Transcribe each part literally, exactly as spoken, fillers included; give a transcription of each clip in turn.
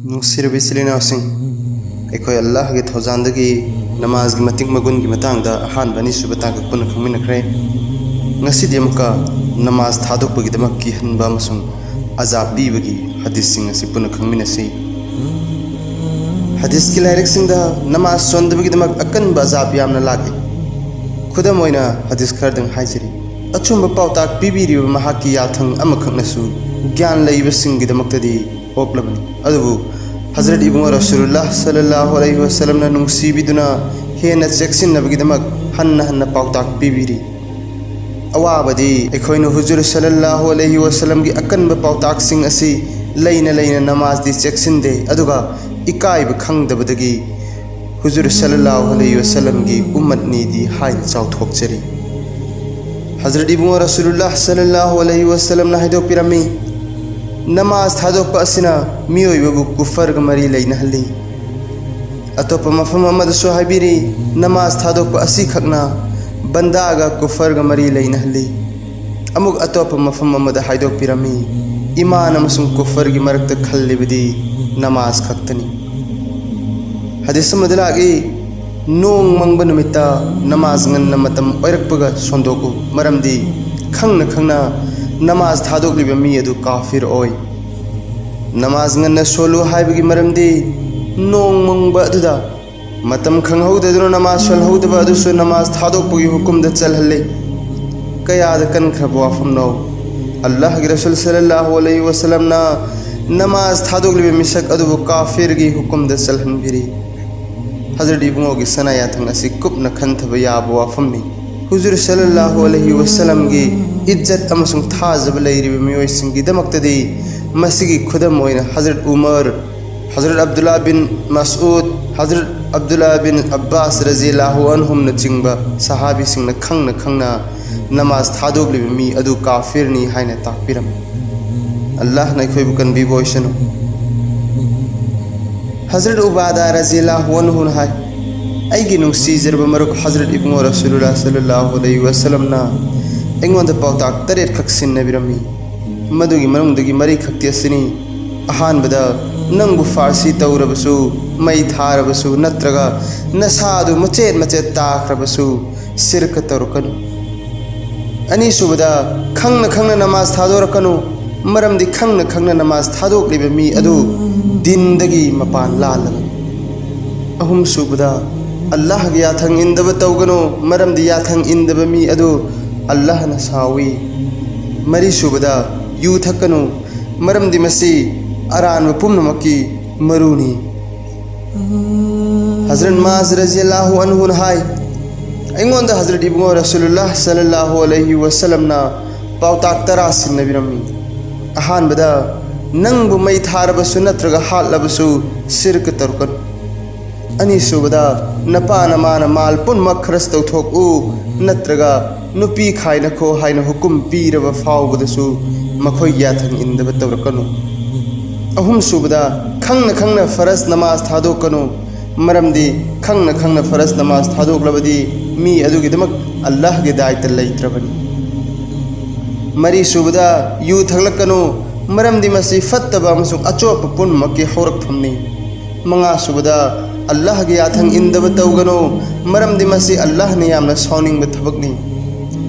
ꯅꯨꯡꯁꯤꯔꯕ ꯏꯆꯤꯜ ꯏꯅꯥꯎꯁꯤꯡ, ꯑꯩꯈꯣꯏ ꯑꯜꯂꯥꯍꯒꯤ ꯊꯧꯖꯥꯜꯗꯒꯤ ꯅꯃꯥꯖꯒꯤ ꯃꯇꯤꯛ ꯃꯒꯨꯟꯒꯤ ꯃꯇꯥꯡꯗ ꯑꯍꯥꯟꯕ ꯑꯅꯤꯁꯨꯕ ꯇꯥꯡꯀꯛ ꯄꯨꯟꯅ ꯈꯪꯃꯤꯟꯅꯈ꯭ꯔꯦ꯫ ꯉꯁꯤꯗꯤ ꯑꯃꯨꯛꯀ ꯅꯃꯥꯖ ꯊꯥꯗꯣꯛꯄꯒꯤꯗꯃꯛ ꯀꯤꯍꯟꯕ ꯑꯃꯁꯨꯡ ꯑꯖꯥꯕ ꯄꯤꯕꯒꯤ ꯍꯗꯤꯁꯁꯤꯡ ꯑꯁꯤ ꯄꯨꯟꯅ ꯈꯪꯃꯤꯟꯅꯁꯤ꯫ ꯍꯗꯤꯁꯀꯤ ꯂꯥꯏꯔꯤꯛꯁꯤꯡꯗ ꯅꯃꯥꯖ ꯁꯣꯟꯗꯕꯒꯤꯗꯃꯛ ꯑꯀꯟꯕ ꯑꯖꯥꯕ ꯌꯥꯝꯅ ꯂꯥꯛꯏ꯫ ꯈꯨꯗꯝ ꯑꯣꯏꯅ ꯍꯗꯤꯁ ꯈꯔꯗꯪ ꯍꯥꯏꯖꯔꯤ꯫ ꯑꯆꯨꯝꯕ ꯄꯥꯎꯇꯥꯛ ꯄꯤꯕꯤꯔꯤꯕ ꯃꯍꯥꯛꯀꯤ ꯌꯥꯊꯪ ꯑꯃꯈꯛꯅꯁꯨ ꯒ꯭ꯌꯥꯟ ꯂꯩꯕꯁꯤꯡꯒꯤꯗꯃꯛꯇꯗꯤ ꯄꯣꯛꯂꯕꯅꯤ꯫ ꯑꯗꯨꯕꯨ ꯍꯖꯔꯠ ꯏꯕꯨꯡꯉꯣ ꯔꯁꯨꯂꯨꯜꯂꯥꯍ ꯁꯜꯂꯜꯂꯥꯍꯨ ꯑꯂꯩꯍꯤ ꯋꯁꯜꯂꯝꯅ ꯅꯨꯡꯁꯤꯕꯤꯗꯨꯅ ꯍꯦꯟꯅ ꯆꯦꯛꯁꯤꯟꯅꯕꯒꯤꯗꯃꯛ ꯍꯟꯅ ꯍꯟꯅ ꯄꯥꯎꯇꯥꯛ ꯄꯤꯕꯤꯔꯤ꯫ ꯑꯋꯥꯕꯗꯤ ꯑꯩꯈꯣꯏꯅ ꯍꯨꯖꯨꯔ ꯁꯜꯂꯜꯂꯥꯍꯨ ꯑꯂꯩꯍꯤ ꯋꯁꯜꯂꯝꯒꯤ ꯑꯀꯟꯕ ꯄꯥꯎꯇꯥꯛꯁꯤꯡ ꯑꯁꯤ ꯂꯩꯅ ꯂꯩꯅ ꯅꯃꯥꯖꯗꯤ ꯆꯦꯛꯁꯤꯟꯗꯦ, ꯑꯗꯨꯒ ꯏꯀꯥꯏꯕ ꯈꯪꯗꯕꯗꯒꯤ ꯍꯨꯖꯨꯔ ꯁꯜꯂꯜꯂꯥꯍꯨ ꯑꯂꯩꯍꯤ ꯋꯁꯜꯂꯝꯒꯤ ꯎꯝꯃꯠꯅꯤꯗꯤ ꯍꯥꯏꯅ ꯆꯥꯎꯊꯣꯛꯆꯔꯤ꯫ ꯍꯖꯔꯠ ꯏꯕꯨꯡꯉꯣ ꯔꯁꯨꯂꯨꯜꯂꯥꯍ ꯁꯜꯂꯜꯂꯥꯍꯨ ꯑꯂꯩꯍꯤ ꯋꯁꯜꯂꯝꯅ ꯍꯥꯏꯗꯣꯛꯄꯤꯔꯝꯃꯤ, ꯅꯃꯥꯖ ꯊꯥꯗꯣꯛꯄ ꯑꯁꯤꯅ ꯃꯤꯑꯣꯏꯕꯕꯨ ꯀꯨꯐꯔꯒ ꯃꯔꯤ ꯂꯩꯅꯍꯜꯂꯤ꯫ ꯑꯇꯣꯞꯄ ꯃꯐꯝ ꯑꯃꯗꯁꯨ ꯍꯥꯏꯕꯤꯔꯤ, ꯅꯃꯥꯖ ꯊꯥꯗꯣꯛꯄ ꯑꯁꯤꯈꯛꯅ ꯕꯟꯗꯥꯒ ꯀꯨꯐꯔꯒ ꯃꯔꯤ ꯂꯩꯅꯍꯜꯂꯤ꯫ ꯑꯃꯨꯛ ꯑꯇꯣꯞꯄ ꯃꯐꯝ ꯑꯃꯗ ꯍꯥꯏꯗꯣꯛꯄꯤꯔꯝꯃꯤ, ꯏꯃꯥꯟ ꯑꯃꯁꯨꯡ ꯀꯨꯐꯔꯒꯤ ꯃꯔꯛꯇ ꯈꯜꯂꯤꯕꯗꯤ ꯅꯃꯥꯖ ꯈꯛꯇꯅꯤ꯫ ꯍꯗꯤꯁ ꯑꯃꯗ ꯂꯥꯛꯏ, ꯅꯣꯡ ꯃꯪꯕ ꯅꯨꯃꯤꯠꯇ ꯅꯃꯥꯖ ꯉꯟꯅ ꯃꯇꯝ ꯑꯣꯏꯔꯛꯄꯒ ꯁꯣꯟꯗꯣꯛꯎ, ꯃꯔꯝꯗꯤ ꯈꯪꯅ ꯈꯪꯅ ꯅꯃꯥꯖ ꯊꯥꯗꯣꯛꯂꯤꯕ ꯃꯤ ꯑꯗꯨ ꯀꯥꯐꯤꯔ ꯑꯣꯏ꯫ ꯅꯃꯥꯖ ꯉꯟꯅ ꯁꯣꯜꯂꯨ ꯍꯥꯏꯕꯒꯤ ꯃꯔꯝꯗꯤ ꯅꯣꯡ ꯃꯪꯕ ꯑꯗꯨꯗ ꯃꯇꯝ ꯈꯪꯍꯧꯗꯗꯨꯅ ꯅꯃꯥꯖ ꯁꯣꯜꯍꯧꯗꯕ ꯑꯗꯨꯁꯨ ꯅꯃꯥꯖ ꯊꯥꯗꯣꯛꯄꯒꯤ ꯍꯨꯀꯨꯝꯗ ꯆꯜꯍꯜꯂꯤ꯫ ꯀꯌꯥꯗ ꯀꯟꯈ꯭ꯔꯕ ꯋꯥꯐꯝꯅꯣ! ꯑꯜꯂꯥꯍꯒꯤ ꯔꯁꯨꯜ ꯁꯜꯂꯜꯂꯥꯍꯨ ꯑꯂꯩꯍꯤ ꯋꯁꯜꯂꯝꯅ ꯅꯃꯥꯖ ꯊꯥꯗꯣꯛꯂꯤꯕ ꯃꯤꯁꯛ ꯑꯗꯨꯕꯨ ꯀꯥꯐꯤꯔꯒꯤ ꯍꯨꯀꯨꯝꯗ ꯆꯜꯍꯟꯕꯤꯔꯤ꯫ ꯍꯖꯔꯠ ꯏꯕꯨꯡꯉꯣꯒꯤ ꯁꯅꯥ ꯌꯥꯊꯪ ꯑꯁꯤ ꯀꯨꯞꯅ ꯈꯟꯊꯕ ꯌꯥꯕ ꯋꯥꯐꯝꯅꯤ꯫ ꯍꯨꯖꯨꯔ ꯁꯜꯂꯜꯂꯥꯍꯨ ꯑꯂꯩꯍꯤ ꯋꯁꯜꯂꯝꯒꯤ ꯏꯖꯠ ꯑꯃꯁꯨꯡ ꯊꯥꯖꯕ ꯂꯩꯔꯤꯕ ꯃꯤꯑꯣꯏꯁꯤꯡꯒꯤꯗꯃꯛꯇꯗꯤ ꯃꯁꯤꯒꯤ ꯈꯨꯗꯝ ꯑꯣꯏꯅ ꯍꯖꯔꯠ ꯎꯃꯔ, ꯍꯖꯔꯠ ꯑꯕꯗꯨꯜꯂꯥ ꯕꯤꯟ ꯃꯁꯎꯗ, ꯍꯖꯔꯠ ꯑꯕꯗꯨꯜꯂꯥ ꯕꯤꯟ ꯑꯕ꯭ꯕꯥꯁ ꯔꯖꯤꯌꯜꯂꯥꯍꯨ ꯑꯟꯍꯨꯝꯅꯆꯤꯡꯕ ꯁꯍꯥꯕꯤꯁꯤꯡꯅ ꯈꯪꯅ ꯈꯪꯅ ꯅꯃꯥꯖ ꯊꯥꯗꯣꯛꯂꯤꯕ ꯃꯤ ꯑꯗꯨ ꯀꯥꯐꯤꯔꯅꯤ ꯍꯥꯏꯅ ꯇꯥꯛꯄꯤꯔꯝꯃꯤ꯫ ꯑꯜꯂꯥꯍꯅ ꯑꯩꯈꯣꯏꯕꯨ ꯀꯟꯕꯤꯕ ꯑꯣꯏꯁꯅꯨ꯫ ꯍꯖꯔꯠ ꯎꯕꯥꯗꯥ ꯔꯖꯤꯌꯜꯂꯥꯍꯨ ꯑꯟꯍꯨꯅ ꯍꯥꯏ, ꯑꯩꯒꯤ ꯅꯨꯡꯁꯤꯖꯔꯕ ꯃꯔꯨꯞ ꯍꯖꯔꯠ ꯏꯕꯨꯡꯉꯣ ꯔꯁꯨꯂꯨꯜꯂꯥꯍ ꯁꯜꯂꯜꯂꯥꯍꯨ ꯑꯂꯩꯍꯤ ꯋꯁꯜꯂꯝꯅ ꯑꯩꯉꯣꯟꯗ ꯄꯥꯎꯇꯥꯛ ꯇꯔꯦꯠꯈꯛ ꯁꯤꯟꯅꯕꯤꯔꯝꯃꯤ꯫ ꯃꯗꯨꯒꯤ ꯃꯅꯨꯡꯗꯒꯤ ꯃꯔꯤꯈꯛꯇꯤ ꯑꯁꯤꯅꯤ꯫ ꯑꯍꯥꯟꯕꯗ, ꯅꯪꯕꯨ ꯐꯥꯔꯁꯤ ꯇꯧꯔꯕꯁꯨ, ꯃꯩ ꯊꯥꯔꯕꯁꯨ, ꯅꯠꯇ꯭ꯔꯒ ꯅꯁꯥꯗꯨ ꯃꯆꯦꯠ ꯃꯆꯦꯠ ꯇꯥꯈ꯭ꯔꯕꯁꯨ, ꯁꯤꯔꯀ ꯇꯧꯔꯛꯀꯅꯨ꯫ ꯑꯅꯤꯁꯨꯕꯗ, ꯈꯪꯅ ꯈꯪꯅ ꯅꯃꯥꯖ ꯊꯥꯗꯣꯔꯛꯀꯅꯨ, ꯃꯔꯝꯗꯤ ꯈꯪꯅ ꯈꯪꯅ ꯅꯃꯥꯖ ꯊꯥꯗꯣꯛꯂꯤꯕ ꯃꯤ ꯑꯗꯨ ꯗꯤꯟꯗꯒꯤ ꯃꯄꯥꯟ ꯂꯥꯜꯂꯕꯅꯤ꯫ ꯑꯍꯨꯝꯁꯨꯕꯗ, ꯑꯜꯂꯥꯍꯒꯤ ꯌꯥꯊꯪ ꯏꯟꯗꯕ ꯇꯧꯒꯅꯨ, ꯃꯔꯝꯗꯤ ꯌꯥꯊꯪ ꯏꯟꯗꯕ ꯃꯤ ꯑꯗꯨ ꯑꯜꯂꯥꯍꯅ ꯁꯥꯎꯏ꯫ ꯃꯔꯤꯁꯨꯕꯗ, ꯌꯨ ꯊꯛꯀꯅꯨ, ꯃꯔꯝꯗꯤ ꯃꯁꯤ ꯑꯔꯥꯟꯕ ꯄꯨꯝꯅꯃꯛꯀꯤ ꯃꯔꯨꯅꯤ꯫ ꯍꯖꯔꯠ ꯃꯥꯖ ꯔꯖꯤꯌꯜꯂꯥꯍꯨ ꯑꯟꯍꯨꯅ ꯍꯥꯏ, ꯑꯩꯉꯣꯟꯗ ꯍꯖꯔꯠ ꯏꯕꯨꯡꯉꯣ ꯔꯁꯨꯂꯨꯜꯂꯥꯍ ꯁꯜꯂꯜꯂꯥꯍꯨ ꯑꯂꯩꯍꯤ ꯋꯁꯜꯂꯝꯅ ꯄꯥꯎꯇꯥꯛ ꯇꯔꯥ ꯁꯤꯟꯅꯕꯤꯔꯝꯃꯤ꯫ ꯑꯍꯥꯟꯕꯗ, ꯅꯪꯕꯨ ꯃꯩ ꯊꯥꯔꯕꯁꯨ ꯅꯠꯇ꯭ꯔꯒ ꯍꯥꯠꯂꯕꯁꯨ ꯁꯤꯔꯀ ꯇꯧꯔꯛꯀꯅꯨ꯫ ꯑꯅꯤꯁꯨꯕꯗ, ꯅꯄꯥ ꯅꯃꯥꯅ ꯃꯥꯜ ꯄꯨꯝꯅꯃꯛ ꯈꯔꯁ ꯇꯧꯊꯣꯛꯎ, ꯅꯠꯇ꯭ꯔꯒ ꯅꯨꯄꯤ ꯈꯥꯏꯅꯈꯣ ꯍꯥꯏꯅ ꯍꯨꯀꯨꯝ ꯄꯤꯔꯕ ꯐꯥꯎꯕꯗꯁꯨ ꯃꯈꯣꯏꯒꯤ ꯌꯥꯊꯪ ꯏꯟꯗꯕ ꯇꯧꯔꯛꯀꯅꯨ꯫ ꯑꯍꯨꯝꯁꯨꯕꯗ, ꯈꯪꯅ ꯈꯪꯅ ꯐꯔꯁ ꯅꯃꯥꯖ ꯊꯥꯗꯣꯛꯀꯅꯨ, ꯃꯔꯝꯗꯤ ꯈꯪꯅ ꯈꯪꯅ ꯐꯔꯁ ꯅꯃꯥꯖ ꯊꯥꯗꯣꯛꯂꯕꯗꯤ ꯃꯤ ꯑꯗꯨꯒꯤꯗꯃꯛ ꯑꯜꯂꯥꯍꯒꯤ ꯗꯥꯏꯇ ꯂꯩꯇ꯭ꯔꯕꯅꯤ꯫ ꯃꯔꯤꯁꯨꯕꯗ, ꯌꯨ ꯊꯛꯂꯛꯀꯅꯨ, ꯃꯔꯝꯗꯤ ꯃꯁꯤ ꯐꯠꯇꯕ ꯑꯃꯁꯨꯡ ꯑꯆꯣꯞꯄ ꯄꯨꯝꯅꯃꯛꯀꯤ ꯍꯧꯔꯛꯐꯝꯅꯤ꯫ ꯃꯉꯥꯁꯨꯕꯗ, ꯑꯜꯂꯥꯍꯒꯤ ꯌꯥꯊꯪ ꯏꯟꯗꯕ ꯇꯧꯒꯅꯨ, ꯃꯔꯝꯗꯤ ꯃꯁꯤ ꯑꯜꯂꯥꯍꯅ ꯌꯥꯝꯅ ꯁꯥꯎꯅꯤꯡꯕ ꯊꯕꯛꯅꯤ꯫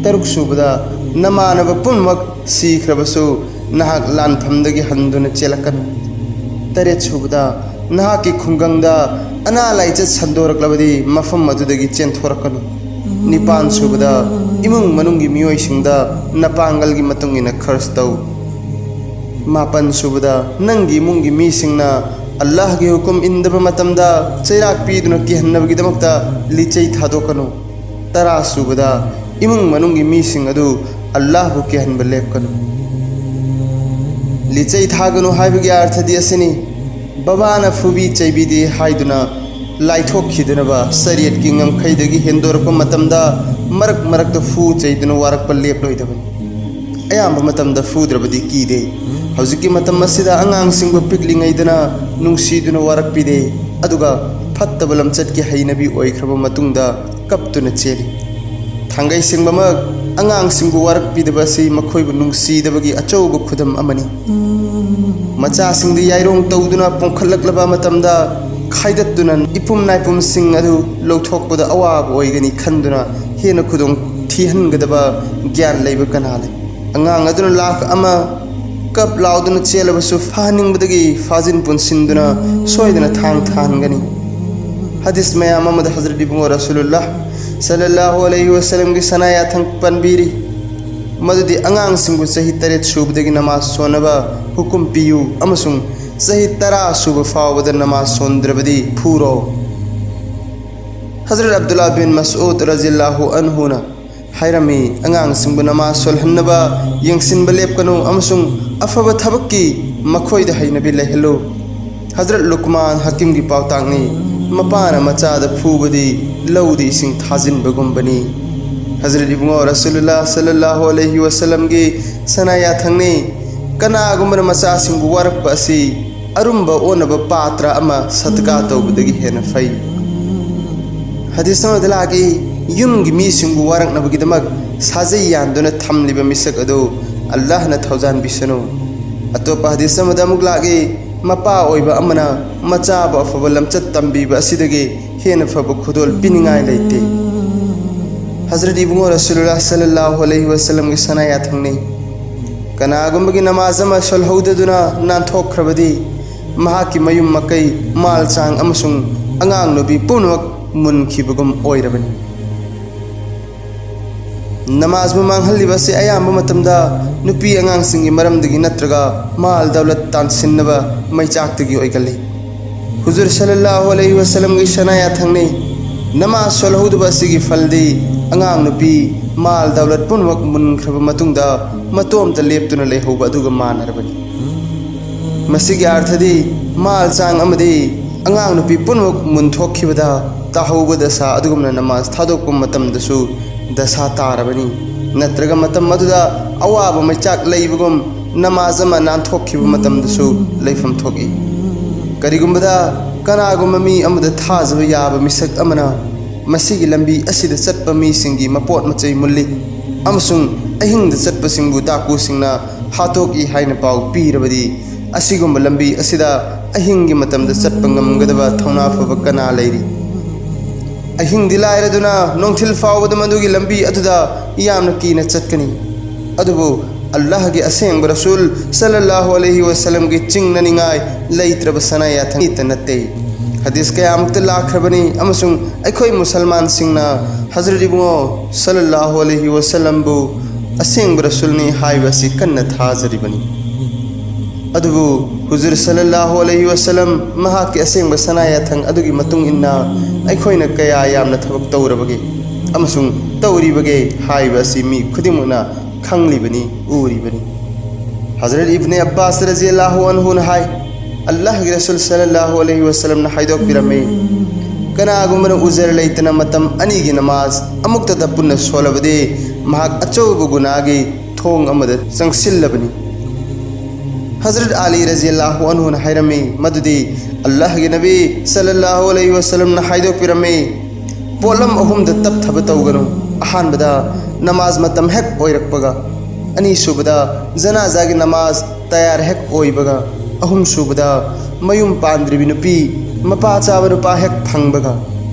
ꯇꯔꯨꯛꯁꯨꯕꯗ, ꯅꯃꯥꯟꯅꯕ ꯄꯨꯝꯅꯃꯛ ꯁꯤꯈ꯭ꯔꯕꯁꯨ ꯅꯍꯥꯛ ꯂꯥꯟꯐꯝꯗꯒꯤ ꯍꯟꯗꯨꯅ ꯆꯦꯜꯂꯛꯀꯅꯨ꯫ ꯇꯔꯦꯠꯁꯨꯕꯗ, ꯅꯍꯥꯛꯀꯤ ꯈꯨꯡꯒꯪꯗ ꯑꯅꯥ ꯂꯥꯏꯆꯠ ꯁꯟꯗꯣꯔꯛꯂꯕꯗꯤ ꯃꯐꯝ ꯑꯗꯨꯗꯒꯤ ꯆꯦꯟꯊꯣꯔꯛꯀꯅꯨ꯫ ꯅꯤꯄꯥꯟꯁꯨꯕꯗ, ꯏꯃꯨꯡ ꯃꯅꯨꯡꯒꯤ ꯃꯤꯑꯣꯏꯁꯤꯡꯗ ꯅꯄꯥꯡꯒꯜꯒꯤ ꯃꯇꯨꯡ ꯏꯟꯅ ꯈꯔꯁ ꯇꯧ꯫ ꯃꯥꯄꯟꯁꯨꯕꯗ, ꯅꯪꯒꯤ ꯏꯃꯨꯡꯒꯤ ꯃꯤꯁꯤꯡꯅ ꯑꯜꯂꯥꯍꯒꯤ ꯍꯨꯀꯨꯝ ꯏꯟꯗꯕ ꯃꯇꯝꯗ ꯆꯩꯔꯥꯛ ꯄꯤꯗꯨꯅ ꯀꯤꯍꯟꯅꯕꯒꯤꯗꯃꯛꯇ ꯂꯤꯆꯩ ꯊꯥꯗꯣꯛꯀꯅꯨ꯫ ꯇꯔꯥꯁꯨꯕꯗ, ꯏꯃꯨꯡ ꯃꯅꯨꯡꯒꯤ ꯃꯤꯁꯤꯡ ꯑꯗꯨ ꯑꯜꯂꯥꯍꯕꯨ ꯀꯤꯍꯟꯕ ꯂꯦꯞꯀꯅꯨ꯫ ꯂꯤꯆꯩ ꯊꯥꯒꯅꯨ ꯍꯥꯏꯕꯒꯤ ꯑꯔꯊꯗꯤ ꯑꯁꯤꯅꯤ, ꯕꯕꯥꯅ ꯐꯨꯕꯤ ꯆꯩꯕꯤꯗꯦ ꯍꯥꯏꯗꯨꯅ ꯂꯥꯏꯊꯣꯛꯈꯤꯗꯅꯕ ꯁꯔꯤꯌꯠꯀꯤ ꯉꯝꯈꯩꯗꯒꯤ ꯍꯦꯟꯗꯣꯔꯛꯄ ꯃꯇꯝꯗ ꯃꯔꯛ ꯃꯔꯛꯇ ꯐꯨ ꯆꯩꯗꯨꯅ ꯋꯥꯔꯛꯄ ꯂꯦꯞꯂꯣꯏꯗꯕꯅꯤ꯫ ꯑꯌꯥꯝꯕ ꯃꯇꯝꯗ ꯐꯨꯗ꯭ꯔꯕꯗꯤ ꯀꯤꯗꯦ꯫ ꯍꯧꯖꯤꯛꯀꯤ ꯃꯇꯝ ꯑꯁꯤꯗ ꯑꯉꯥꯡꯁꯤꯡꯕꯨ ꯄꯤꯛꯂꯤꯉꯩꯗꯅ ꯅꯨꯡꯁꯤꯗꯨꯅ ꯋꯥꯔꯛꯄꯤꯗꯦ, ꯑꯗꯨꯒ ꯐꯠꯇꯕ ꯂꯝꯆꯠꯀꯤ ꯍꯩꯅꯕꯤ ꯑꯣꯏꯈ꯭ꯔꯕ ꯃꯇꯨꯡꯗ ꯀꯞꯇꯨꯅ ꯆꯦꯜꯂꯤ꯫ ꯊꯥꯡꯒꯩ ꯁꯦꯡꯕꯃꯛ ꯑꯉꯥꯡꯁꯤꯡꯕꯨ ꯋꯥꯔꯛꯄꯤꯗꯕ ꯑꯁꯤ ꯃꯈꯣꯏꯕꯨ ꯅꯨꯡꯁꯤꯗꯕꯒꯤ ꯑꯆꯧꯕ ꯈꯨꯗꯝ ꯑꯃꯅꯤ꯫ ꯃꯆꯥꯁꯤꯡꯗꯨ ꯌꯥꯏꯔꯣꯡ ꯇꯧꯗꯨꯅ ꯄꯣꯝꯈꯠꯂꯛꯂꯕ ꯃꯇꯝꯗ ꯈꯥꯏꯗꯠꯇꯨꯅ ꯏꯄꯨꯝ ꯅꯥꯏꯄꯨꯝꯁꯤꯡ ꯑꯗꯨ ꯂꯧꯊꯣꯛꯄꯗ ꯑꯋꯥꯕ ꯑꯣꯏꯒꯅꯤ ꯈꯟꯗꯨꯅ ꯍꯦꯟꯅ ꯈꯨꯗꯣꯡ ꯊꯤꯍꯟꯒꯗꯕ ꯒ꯭ꯌꯥꯟ ꯂꯩꯕ ꯀꯅꯥ ꯂꯩ? ꯑꯉꯥꯡ ꯑꯗꯨꯅ ꯂꯥꯈ ꯑꯃ ꯀꯞ ꯂꯥꯎꯗꯨꯅ ꯆꯦꯜꯂꯕꯁꯨ ꯐꯥꯍꯟꯅꯤꯡꯕꯗꯒꯤ ꯐꯥꯖꯤꯟ ꯄꯨꯟꯁꯤꯟꯗꯨꯅ ꯁꯣꯏꯗꯅ ꯊꯥꯡ ꯊꯥꯍꯟꯒꯅꯤ꯫ ꯍꯗꯤꯁ ꯃꯌꯥꯝ ꯑꯃꯗ ꯍꯖꯔꯠ ꯏꯕꯨꯡꯉꯣ ꯔꯁꯨꯂꯨꯜꯂꯥꯍ ꯁꯜꯂꯜꯂꯥꯍꯨ ꯑꯂꯩꯍꯤ ꯋꯁꯜꯂꯝꯒꯤ ꯁꯅꯥ ꯌꯥꯊꯪ ꯄꯟꯕꯤꯔꯤ, ꯃꯗꯨꯗꯤ ꯑꯉꯥꯡꯁꯤꯡꯕꯨ ꯆꯍꯤ ꯇꯔꯦꯠ ꯁꯨꯕꯗꯒꯤ ꯅꯃꯥꯖ ꯁꯣꯟꯅꯕ ꯍꯨꯀꯨꯝ ꯄꯤꯌꯨ ꯑꯃꯁꯨꯡ ꯆꯍꯤ ꯇꯔꯥ ꯁꯨꯕ ꯐꯥꯎꯕꯗ ꯅꯃꯥꯖ ꯁꯣꯟꯗ꯭ꯔꯕꯗꯤ ꯐꯨꯔꯣ꯫ ꯍꯖꯔꯠ ꯑꯕꯗꯨꯜꯂꯥ ꯕꯤꯟ ꯃꯁꯎꯗ ꯔꯖꯤꯌꯜꯂꯥꯍꯨ ꯑꯟꯍꯨꯅ ꯍꯥꯏꯔꯝꯃꯤ, "ꯑꯉꯥꯡꯁꯤꯡꯕꯨ ꯅꯃꯥꯖ ꯁꯣꯜꯍꯟꯅꯕ ꯌꯦꯡꯁꯤꯟꯕ ꯂꯦꯞꯀꯅꯨ ꯑꯃꯁꯨꯡ ꯑꯐꯕ ꯊꯕꯛꯀꯤ ꯃꯈꯣꯏꯗ ꯍꯩꯅꯕꯤ ꯂꯩꯍꯜꯂꯨ"꯫ ꯍꯖꯔꯠ ꯂꯨꯛꯃꯥꯟ ꯍꯀꯤꯝꯒꯤ ꯄꯥꯎꯇꯥꯛꯅꯤ, "ꯃꯄꯥꯅ ꯃꯆꯥꯗ ꯐꯨꯕꯗꯤ ꯂꯧꯗ ꯏꯁꯤꯡ ꯊꯥꯖꯤꯟꯕꯒꯨꯝꯕꯅꯤ"꯫ ꯍꯖꯔꯠ ꯏꯕꯨꯡꯉꯣ ꯔꯁꯨꯂꯨꯜꯂꯥꯍ ꯁꯜꯂꯜꯂꯥꯍꯨ ꯑꯂꯩꯍꯤ ꯋꯁꯜꯂꯝꯒꯤ ꯁꯅꯥ ꯌꯥꯊꯪꯅꯤ, "ꯀꯅꯥꯒꯨꯝꯕꯅ ꯃꯆꯥꯁꯤꯡꯕꯨ ꯋꯥꯔꯛꯄ ꯑꯁꯤ ꯑꯔꯨꯝꯕ ꯑꯣꯟꯅꯕ ꯄꯥꯇ꯭ꯔ ꯑꯃ ꯁꯗꯀꯥ ꯇꯧꯕꯗꯒꯤ ꯍꯦꯟꯅ ꯐꯩ"꯫ ꯍꯗꯤꯁ ꯑꯃꯗ ꯂꯥꯛꯏ, "ꯌꯨꯝꯒꯤ ꯃꯤꯁꯤꯡꯕꯨ ꯋꯥꯔꯛꯅꯕꯒꯤꯗꯃꯛ ꯁꯥꯖꯩ ꯌꯥꯟꯗꯨꯅ ꯊꯝꯂꯤꯕ ꯃꯤꯁꯛ ꯑꯗꯨ ꯑꯜꯂꯥꯍꯅ ꯊꯧꯖꯥꯟꯕꯤꯁꯅꯨ"꯫ ꯑꯇꯣꯞꯄ ꯍꯗꯤꯁ ꯑꯃꯗ ꯑꯃꯨꯛ ꯂꯥꯛꯏ, "ꯃꯄꯥ ꯑꯣꯏꯕ ꯑꯃꯅ ꯃꯆꯥꯕꯨ ꯑꯐꯕ ꯂꯝꯆꯠ ꯇꯝꯕꯤꯕ ꯑꯁꯤꯗꯒꯤ ꯍꯦꯟꯅ ꯐꯕ ꯈꯨꯗꯣꯜ ꯄꯤꯅꯤꯡꯉꯥꯏ ꯂꯩꯇꯦ"꯫ ꯍꯖꯔꯠ ꯏꯕꯨꯡꯉꯣ ꯔꯁꯨꯂꯨꯜꯂꯥꯍ ꯁꯜꯂꯜꯂꯥꯍꯨ ꯑꯂꯩꯍꯤ ꯋꯁꯜꯂꯝꯒꯤ ꯁꯅꯥ ꯌꯥꯊꯪꯅꯤ, "ꯀꯅꯥꯒꯨꯝꯕꯒꯤ ꯅꯃꯥꯖ ꯑꯃ ꯁꯣꯜꯍꯧꯗꯗꯨꯅ ꯅꯥꯟꯊꯣꯛꯈ꯭ꯔꯕꯗꯤ ꯃꯍꯥꯛꯀꯤ ꯃꯌꯨꯝ ꯃꯀꯩ, ꯃꯥꯜ ꯆꯥꯡ ꯑꯃꯁꯨꯡ ꯑꯉꯥꯡ ꯅꯨꯄꯤ ꯄꯨꯝꯅꯃꯛ ꯃꯨꯟꯈꯤꯕꯒꯨꯝ ꯑꯣꯏꯔꯕꯅꯤ"꯫ ꯅꯃꯥꯖꯕꯨ ꯃꯥꯡꯍꯜꯂꯤꯕ ꯑꯁꯤ ꯑꯌꯥꯝꯕ ꯃꯇꯝꯗ ꯅꯨꯄꯤ ꯑꯉꯥꯡꯁꯤꯡꯒꯤ ꯃꯔꯝꯗꯒꯤ ꯅꯠꯇ꯭ꯔꯒ ꯃꯥꯜ ꯗꯧꯂꯠ ꯇꯥꯟꯁꯤꯟꯅꯕ ꯃꯩꯆꯥꯛꯇꯒꯤ ꯑꯣꯏꯒꯜꯂꯤ꯫ ꯍꯨꯖꯨꯔ ꯁꯜꯂꯜꯂꯥꯍꯨ ꯑꯂꯩꯍꯤ ꯋꯁꯜꯂꯝꯒꯤ ꯁꯅꯥ ꯌꯥꯊꯪꯅꯤ, "ꯅꯃꯥꯖ ꯁꯣꯜꯍꯧꯗꯕ ꯑꯁꯤꯒꯤ ꯐꯜꯗꯤ ꯑꯉꯥꯡ ꯅꯨꯄꯤ, ꯃꯥꯜ ꯗꯧꯂꯠ ꯄꯨꯝꯅꯃꯛ ꯃꯨꯟꯈ꯭ꯔꯕ ꯃꯇꯨꯡꯗ ꯃꯇꯣꯝꯇ ꯂꯦꯞꯇꯨꯅ ꯂꯩꯍꯧꯕ ꯑꯗꯨꯒ ꯃꯥꯟꯅꯔꯕꯅꯤ"꯫ ꯃꯁꯤꯒꯤ ꯑꯥꯔꯊꯗꯤ, ꯃꯥꯜ ꯆꯥꯡ ꯑꯃꯗꯤ ꯑꯉꯥꯡ ꯅꯨꯄꯤ ꯄꯨꯝꯅꯃꯛ ꯃꯨꯟꯊꯣꯛꯈꯤꯕꯗ ꯇꯥꯍꯧꯕ ꯗꯁꯥ ꯑꯗꯨꯒꯨꯝꯅ ꯅꯃꯥꯖ ꯊꯥꯗꯣꯛꯄ ꯃꯇꯝꯗꯁꯨ ꯗꯁꯥ ꯇꯥꯔꯕꯅꯤ꯫ ꯅꯠꯇ꯭ꯔꯒ ꯃꯇꯝ ꯑꯗꯨꯗ ꯑꯋꯥꯕ ꯃꯩꯆꯥꯛ ꯂꯩꯕꯒꯨꯝ ꯅꯃꯥꯖ ꯑꯃ ꯅꯥꯟꯊꯣꯛꯈꯤꯕ ꯃꯇꯝꯗꯁꯨ ꯂꯩꯐꯝ ꯊꯣꯛꯏ꯫ ꯀꯔꯤꯒꯨꯝꯕꯗ ꯀꯅꯥꯒꯨꯝꯕ ꯃꯤ ꯑꯃꯗ ꯊꯥꯖꯕ ꯌꯥꯕ ꯃꯤꯁꯛ ꯑꯃꯅ ꯃꯁꯤꯒꯤ ꯂꯝꯕꯤ ꯑꯁꯤꯗ ꯆꯠꯄ ꯃꯤꯁꯤꯡꯒꯤ ꯃꯄꯣꯠ ꯃꯆꯩ ꯃꯨꯜꯂꯤ ꯑꯃꯁꯨꯡ ꯑꯍꯤꯡꯗ ꯆꯠꯄꯁꯤꯡꯕꯨ ꯗꯥꯀꯨꯁꯤꯡꯅ ꯍꯥꯠꯇꯣꯛꯏ ꯍꯥꯏꯅ ꯄꯥꯎ ꯄꯤꯔꯕꯗꯤ, ꯑꯁꯤꯒꯨꯝꯕ ꯂꯝꯕꯤ ꯑꯁꯤꯗ ꯑꯍꯤꯡꯒꯤ ꯃꯇꯝꯗ ꯆꯠꯄ ꯉꯝꯒꯗꯕ ꯊꯧꯅꯥ ꯐꯕ ꯀꯅꯥ ꯂꯩꯔꯤ? ꯑꯍꯤꯡꯗꯤ ꯂꯥꯏꯔꯗꯨꯅ ꯅꯣꯡꯊꯤꯜ ꯐꯥꯎꯕꯗ ꯃꯗꯨꯒꯤ ꯂꯝꯕꯤ ꯑꯗꯨꯗ ꯌꯥꯝꯅ ꯀꯤꯅ ꯆꯠꯀꯅꯤ꯫ ꯑꯗꯨꯕꯨ ꯑꯜꯂꯥꯍꯒꯤ ꯑꯁꯦꯡꯕ ꯔꯁꯨꯜ ꯁꯜꯂꯜꯂꯥꯍꯨ ꯑꯂꯩꯍꯤ ꯋꯁꯜꯂꯝꯒꯤ ꯆꯤꯡꯅꯅꯤꯡꯉꯥꯏ ꯂꯩꯇ꯭ꯔꯕ ꯁꯅꯥ ꯌꯥꯊꯪ ꯑꯃꯠꯇ ꯅꯠꯇꯦ꯫ ꯍꯗꯤꯁ ꯀꯌꯥꯃꯨꯛꯇ ꯂꯥꯛꯈ꯭ꯔꯕꯅꯤ ꯑꯃꯁꯨꯡ ꯑꯩꯈꯣꯏ ꯃꯨꯁꯜꯃꯥꯟꯁꯤꯡꯅ ꯍꯖꯔꯠ ꯏꯕꯨꯡꯉꯣ ꯁꯜꯂꯜꯂꯥꯍꯨ ꯑꯂꯩꯍꯤ ꯋꯁꯜꯂꯝꯕꯨ ꯑꯁꯦꯡꯕ ꯔꯁꯨꯜꯅꯤ ꯍꯥꯏꯕ ꯑꯁꯤ ꯀꯟꯅ ꯊꯥꯖꯔꯤꯕꯅꯤ꯫ ꯑꯗꯨꯕꯨ ꯍꯨꯖꯨꯔ ꯁꯜꯂꯜꯂꯥꯍꯨ ꯑꯂꯩꯍꯤ ꯋꯁꯜꯂꯝ ꯃꯍꯥꯛꯀꯤ ꯑꯁꯦꯡꯕ ꯁꯅꯥ ꯌꯥꯊꯪ ꯑꯗꯨꯒꯤ ꯃꯇꯨꯡ ꯏꯟꯅ ꯑꯩꯈꯣꯏꯅ ꯀꯌꯥ ꯌꯥꯝꯅ ꯊꯕꯛ ꯇꯧꯔꯕꯒꯦ ꯑꯃꯁꯨꯡ ꯇꯧꯔꯤꯕꯒꯦ ꯍꯥꯏꯕ ꯑꯁꯤ ꯃꯤ ꯈꯨꯗꯤꯡꯃꯛꯅ ꯈꯪꯂꯤꯕꯅꯤ, ꯎꯔꯤꯕꯅꯤ꯫ ꯍꯖꯔꯠ ꯏꯕꯅꯦ ꯑꯕ꯭ꯕꯥꯁ ꯔꯖꯤꯌꯜꯂꯥꯍꯨ ꯑꯟꯍꯨꯅ ꯍꯥꯏ, ꯑꯜꯂꯥꯍꯒꯤ ꯔꯁꯨꯜ ꯁꯜꯂꯜꯂꯥꯍꯨ ꯑꯂꯩꯍꯤ ꯋꯁꯜꯂꯝꯅ ꯍꯥꯏꯗꯣꯛꯄꯤꯔꯝꯃꯤ, "ꯀꯅꯥꯒꯨꯝꯕꯅ ꯎꯖꯔ ꯂꯩꯇꯅ ꯃꯇꯝ ꯑꯅꯤꯒꯤ ꯅꯃꯥꯖ ꯑꯃꯨꯛꯇꯗ ꯄꯨꯟꯅ ꯁꯣꯜꯂꯕꯗꯤ ꯃꯍꯥꯛ ꯑꯆꯧꯕ ꯒꯨꯅꯥꯒꯤ ꯊꯣꯡ ꯑꯃꯗ ꯆꯪꯁꯤꯜꯂꯕꯅꯤ"꯫ ꯍꯖꯔꯠ ꯑꯂꯤ ꯔꯖꯤꯌꯜꯂꯥꯍꯨ ꯑꯟꯍꯨꯅ ꯍꯥꯏꯔꯝꯃꯤ ꯃꯗꯨꯗꯤ ꯑꯜꯂꯥꯍꯒꯤ ꯅꯕꯤ ꯁꯜꯂꯜꯂꯥꯍꯨ ꯑꯂꯩꯍꯤ ꯋꯁꯜꯂꯝꯅ ꯍꯥꯏꯗꯣꯛꯄꯤꯔꯝꯃꯤ, "ꯄꯣꯠꯂꯝ ꯑꯍꯨꯝꯗ ꯇꯞꯊꯕ ꯇꯧꯒꯅꯨ꯫ ꯑꯍꯥꯟꯕꯗ, ꯅꯃꯥꯖ ꯃꯇꯝ ꯍꯦꯛ ꯑꯣꯏꯔꯛꯄꯒ꯫ ꯑꯅꯤꯁꯨꯕꯗ, ꯖꯅꯥꯖꯥꯒꯤ ꯅꯃꯥꯖ ꯇꯌꯥꯔ ꯍꯦꯛ ꯑꯣꯏꯕꯒ꯫ ꯑꯍꯨꯝꯁꯨꯕꯗ, ꯃꯌꯨꯝ ꯄꯥꯟꯗ꯭ꯔꯤꯕꯤ ꯅꯨꯄꯤ, ꯃꯄꯥ ꯆꯥꯕ ꯅꯨꯄꯥ ꯍꯦꯛ ꯐꯪꯕꯒ"꯫